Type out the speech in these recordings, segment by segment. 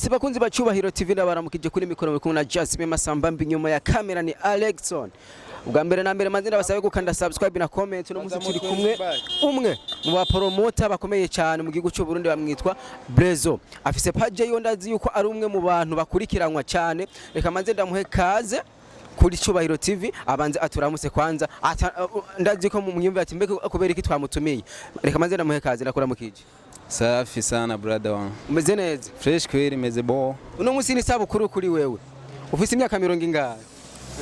Yes, bakunzi ba Cyubahiro TV, ndabaramukije. Kuri mikoro muri kumwe na Jasmine Masamba mbi, nyuma ya kamera ni Alexon. Ubwa mbere na mbere manzi ndabasabe gukanda subscribe na comment. No munsi turi kumwe umwe mu ba promoter bakomeye cyane mu gihugu cy'u Burundi, bamwitwa Brezo. Afise page yiwe, ndazi yuko ari umwe mu bantu bakurikiranwa cyane. Reka manze ndamuhe kaze kuri Cyubahiro TV, abanze aturamutse kwanza. Ndazi ko mu mwiyumvira ati: "Mbega kubera iki twamutumiye?" Reka manze ndamuhe kaze. Ndakuramukije. Safi sana, brother wangu. Umeze neza? Fresh kweli, meze bo. Uno munsi ni sabukuru kuri wewe. Ufise imyaka mirongo ingahe?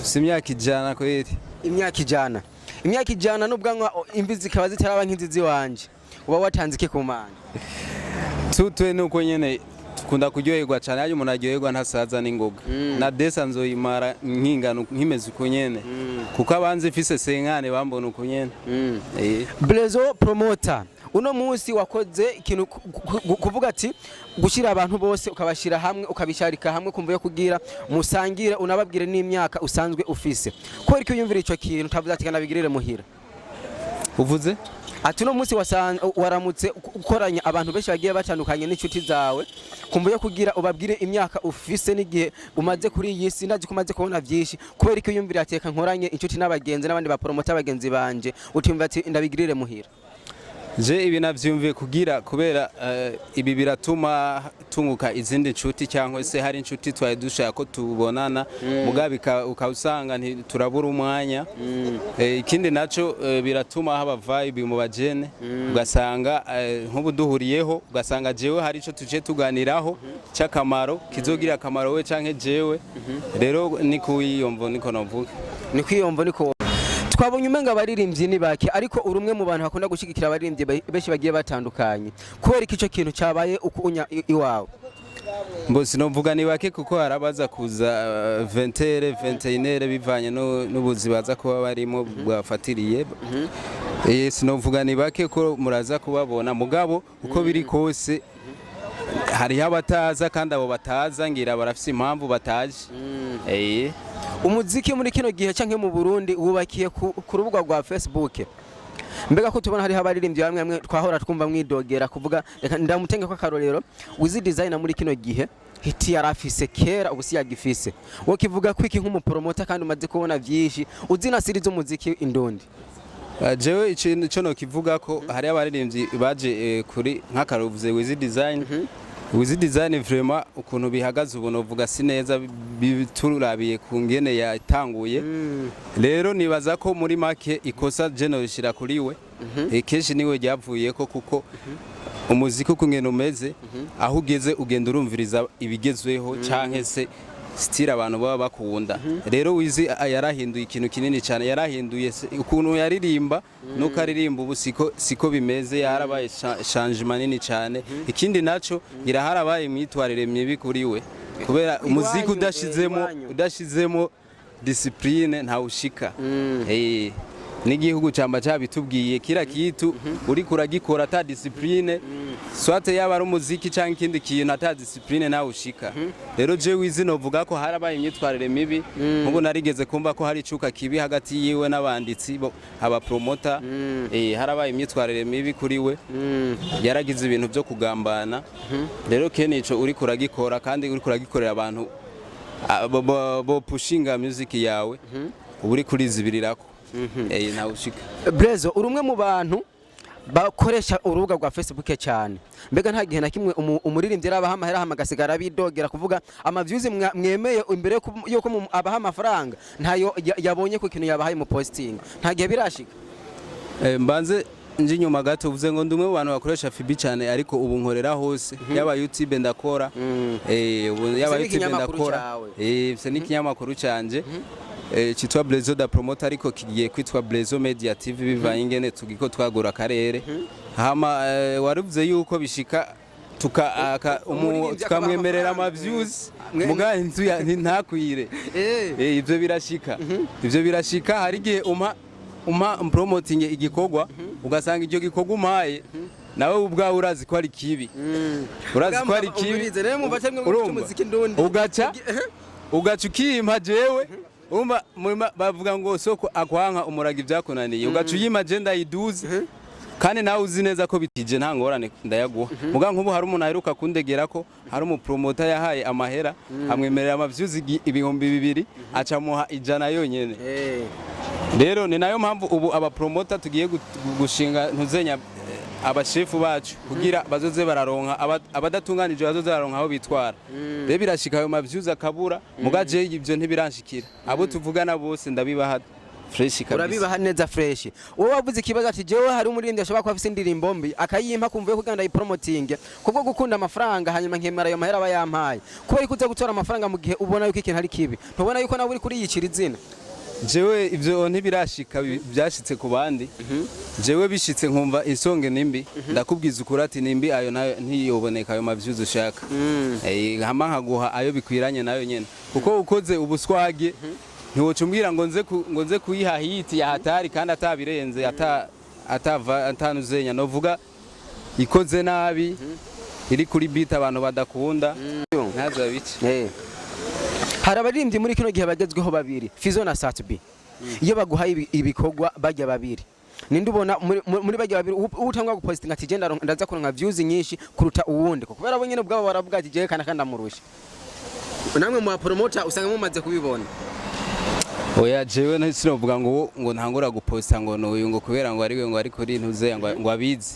Si imyaka 100 kweli. Imyaka 100, imyaka 100 n'ubwanwa imvi zikaba zitaraba nk'inzizi wanje. Uba watanze iki ku Mana? Tutwe nuko nyene tukunda kuryoherwa cyane, ayo umuntu aryoherwa ntasaza n'ingoga. Na desa nzoyimara nkingano nkimeze uko nyene. Kuko abanzi mfise senkane bambona uko nyene. Eh. Brezo promoter, uno munsi wakoze ikintu kuvuga ati gushyira abantu bose ukabashyira hamwe, ukabisharika hamwe kumva yo kugira musangire, unababwire n'imyaka usanzwe ufise. Kubera ko uyumvira ico kintu utavuze ati kanabigirire muhira? Uvuze? Ati uno munsi waramutse ukoranya abantu benshi bagiye batandukanye n'inshuti zawe kumva yo kugira ubabwire imyaka ufise n'igihe umaze kuri iyi si. Ndazi ko umaze kubona byinshi. Kubera ko uyumvira ati reka nkoranye inshuti n'abagenzi n'abandi bapromota bagenzi banje, utumva ati ndabigirire muhira? Je ibi navyumviye kugira kubera ibi biratuma tunguka izindi nshuti, cyangwa se hari inshuti twari dushaka ko tubonana mugabe ukaba usanga turabura umwanya. Ikindi naco biratuma haba vibe mu bajene, ugasanga nk'ubu duhuriyeho, ugasanga jewe hari ico tuje tuganiraho c'akamaro kizogira akamaro we canke jewe. Rero ni kuyiyumvo niko novuga. Ni kwiyumva niko twabonye umenga abaririmbyi ni bake, ariko uri umwe mu bantu bakunda gushyigikira abaririmbyi benshi bagiye batandukanye. Kubera ko icyo kintu cyabaye ukunya iwawe? Mbo sinovuga ni bake, kuko harabaza kuza 20h, 21h, bivanye n'ubuzi baza kuba barimo bwafatiriye. Sinovuga ni bake ko muraza kubabona, mugabo uko biri kose hariho abataza, kandi abo bataza ngira barafise impamvu bataje. Umuziki muri kino gihe canke mu Burundi wubakiye ku rubuga rwa Facebook. Mbega ko tubona hariho abaririmbyi bamwe bamwe twahora twumva mwidogera, kuvuga reka ndamutenge ko akarorero Wiz Designer, muri kino gihe hit yarafise kera ubu si yagifise. Wo kivuga ko iki nk'umupromota kandi umaze kubona vyinshi, uzi na siri z'umuziki indundi? Jewe ikintu cyo nokivuga ko hari abaririmbyi baje kuri nk'akaruvuze Wiz Design. Wiz Design vraiment ukuntu bihagaze ubu novuga si neza turabiye ku ngene yatanguye. Rero nibaza ko muri make ikosa je norishira kuri we. Kenshi niwe ryavuye ko, kuko umuziki uko ngene umeze, aho ugeze ugenda urumviriza ibigezweho canke se style abantu baba bakunda. Rero Wizi yarahinduye ikintu kinini cyane, yarahinduye ukuntu yaririmba nuko aririmba ubu siko bimeze, yarabaye changement nini cyane. Ikindi naco ngira harabaye imyitwarire mibi kuri we, kubera umuziki Iwanyu, udashizemo iwanyu. udashizemo discipline ntawushika. N'igihugu camba cabitubwiye kira kitu uriko uragikora ata discipline, soit yaba ari umuziki canke ikindi kintu, ata discipline nawe ushika. Rero je Wizi novuga ko harabaye imyitwarire mibi. Nk'ubu narigeze kumva ko hari icuka kibi hagati yiwe n'abanditsi abapromota. Harabaye imyitwarire mibi kuri we, yaragize ibintu byo kugambana. Rero kene ico uriko uragikora kandi uriko uragikorera abantu bo pushinga music yawe, uba uri kurizibirirako, nawe ushika. Brezo, uri umwe mu bantu bakoresha urubuga rwa Facebook cyane. Mbega nta gihe na kimwe umuririmbyi arabaha amahera hama agasigara bidogera kuvuga amavyuzi mwemeye imbere yuko abaha amafaranga ntayo yabonye ku kintu yabahaye mu posting? Nta gihe birashika? Mbanze nje inyuma gato, uvuze ngo ndi umwe mu bantu bakoresha FB cyane, ariko ubu nkorera hose, yaba YouTube ndakora, ubu yaba YouTube n'ikinyamakuru ndakora. cawe. Mfise n'ikinyamakuru canje citwa Blezo da Promoter, ariko kigiye kwitwa Blezo Media TV bivanye ingene tugiko twagura akarere. Hama waruvuze yuko bishika tuka Umuririmbyi akabaha tukamwemerera amafaranga. ama views muga inzu ntakwire. Ivyo birashika, ivyo birashika. Hari igihe umpa promoting igikorwa, ugasanga iryo gikorwa umpaye nawe ubwawe urazi ko ari kibi, urazi ko ari kibi. Umvirize rero, mwumva cyangwa Urumva? umuziki ndundi. Ugaca ukimpa jewe, urumva bavuga ngo soko akwanka umuraga ibyakunaniye, ugaca uyima je ndayiduze. Kandi nawe uzi neza ko bitije, nta ngorane, ndayaguha. Muga nk'ubu hari umuntu aheruka kundegera ko hari umupromota yahaye amahera, amwemerera amavyuzi 2000, aca amuha 100 yonyene. Rero ni nayo mpamvu ubu abapromota tugiye gushinga ntuzenya abashefu bacu kugira bazoze bararonka abadatunganije, bazoze bararonka aho bitwara. Rero birashika ayo mavyuzi akabura. Muga je ivyo ntibiranshikira, abo tuvugana bose ndabibaha fresh kabisa. Urabibaha neza fresh. Wowe wavuze ikibazo ati jewe hari umuririmbyi ashobora kuba afise indirimbo mbi, akayimpa kumva yo kugira ndayipromotinge kubwo gukunda amafaranga, hanyuma nkemera ayo mahera aba yampaye. Kubera ko uza gutora amafaranga mu gihe ubona yuko ikintu ari kibi, ntubona yuko nawe uri kuriyicira izina? Jewe ivyo ntibirashika, byashitse ku bandi. Jewe bishitse nkumva isonge nimbi, ndakubwiza ukuri ati nimbi, ayo nayo ntiyoboneka, ayo mavyuzi ushaka. Hama nkaguha ayo bikwiranye nayo nyene, kuko ukoze ubuswage ntiwoca umbwira ngo nze kuyiha hit ya hatari kandi atabirenze, ata atava atanuzenya, novuga ikoze nabi, iri kuri beat abantu badakunda, ntaza bice. Hari abaririmbyi muri kino gihe bagezweho babiri, Fizo na Sat-B. Iyo baguhaye ibikorwa bajya babiri, ninde ubona muri bajya babiri utangwa gupostinga ati genda ndaza kuronka views nyinshi kuruta uwundi? Kubera bo nyene ubwabo baravuga ati jewe kana kandi amurusha. Namwe mu promoter usanga mumaze kubibona. Oya, jewe sinovuga ngo ntangura guposta ngo nuyu, ngo kubera ngo ariwe ngo ari kuri ntuze ngo abizi.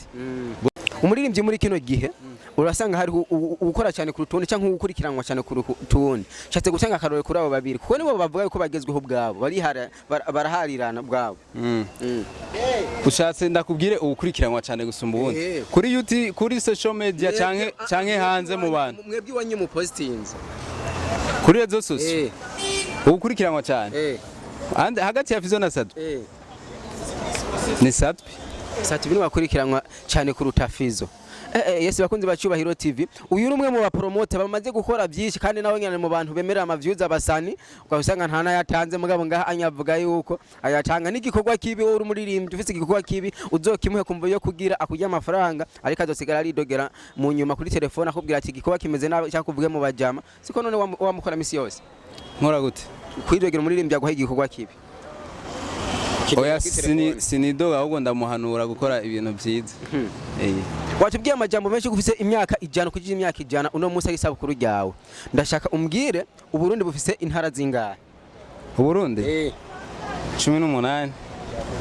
Umuririmbyi muri kino gihe urasanga hariho ukora cyane kuruta uwundi cyangwa ukurikiranwa cyane kuruta uwundi. Nshatse gutanga akarore kuri abo babiri kuko nibo bavuga yuko bagezweho ubwabo, baraharirana ubwabo. Ushatse ndakubwire uwukurikiranwa cyane gusumba uwundi kuri YouTube, kuri social media canke hanze mu bantu? Mwebwe iwanyu mu postinze. Kuri réseaux sociaux, uwukurikiranwa cyane hagati ya Fizo na Sat-B, ni Sat-B. Sat-B niwe wakurikiranwa cyane kuruta Fizo. Yes, bakunzi ba Cyubahiro TV, uyu ni umwe mu bapromoter bamaze gukora byinshi, kandi nawe nyene mu bantu bemerera amavyuzi abasani, ugasanga nta nayatanze, mugabo ngaha anyavuga yuko ayatanga. N'igikorwa kibi, wowe uri umuririmbyi ufise igikorwa kibi, uzokimuhe kumva yo kugira akurya amafaranga, ariko azosigara aridogera mu nyuma kuri telefone akubwira ati igikorwa kimeze nabi, cyangwa kuvuge mu bajama. Siko none wamukora misi yose? Nkora gute? Kwidogera umuririmbyi aguha igikorwa kibi. Oya, sinidoga, ahubwo ndamuhanura gukora ibintu byiza. Watubwiye amajambo menshi ko ufise imyaka 100. Kugira imyaka 100, uno munsi ari isabukuru ryawe, ndashaka umbwire Uburundi bufise intara zingahe? Uburundi, 18.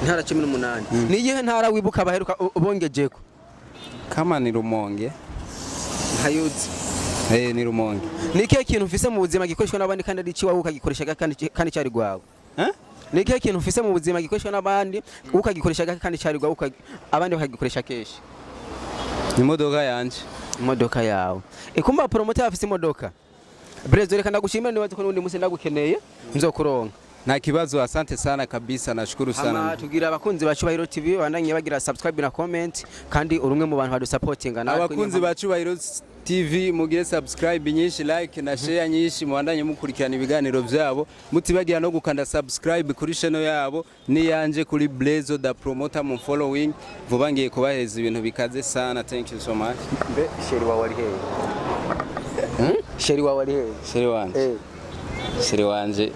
Intara 18. Ni iyihe ntara wibuka baheruka bongejeko? Kama ni Rumonge. Ntayuzi. Ni Rumonge. Ni ikihe kintu ufise mu buzima gikoreshwa n'abandi kandi ari ikiwawe, ukagikoresha kandi cyari rwawe? Eh? Ni ikihe kintu ufise mu buzima gikoreshwa n'abandi, ukagikoresha kandi cyari rwawe, abandi bakagikoresha kenshi? Imodoka yanje. Imodoka yawe. Ikumba promoter afise imodoka. Brezo, reka ndagushimira, nibaze ko n'undi munsi ndagukeneye nzokuronka. Nta kibazo, asante sana kabisa, nashukuru Hama sana. Tugira abakunzi ba Cyubahiro TV bandanye bagira subscribe na comment, kandi uri umwe mu bantu badusapotinga natwe. Abakunzi ba Cyubahiro TV, mugire subscribe nyinshi, like na share nyinshi, mubandanye mukurikirana ibiganiro byabo, mutibagira no gukanda subscribe kuri channel yabo niyanje, kuri Blazo da Promoter mu following. Vuba ngiye kubaheza ibintu bikaze sana. Thank you so much. Mbe chéri wawe ari hehe? Chéri wawe ari hehe? Chéri wanje? Chéri wanje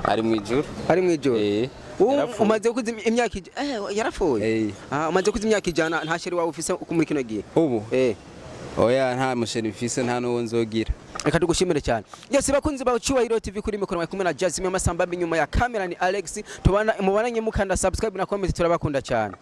ari mu ijuru. Ari mu ijuru? Eh. Wowe Yarapfuye. umaze kuza imyaka yarapfuye? Eh. Ah, umaze kuza imyaka 100, nta chéri wawe ufise muri kino gihe? Ubu? Eh. Oya, nta muchéri mfise, nta n'uwo nzogira. Reka tugushimire cyane. Yes, bakunzi ba Cyubahiro TV, kuri mikoro mwari kumwe na Jasmine Masamba, inyuma ya kamera ni Alex. Tubana mubonanye, mukanda subscribe na comment, turabakunda cyane.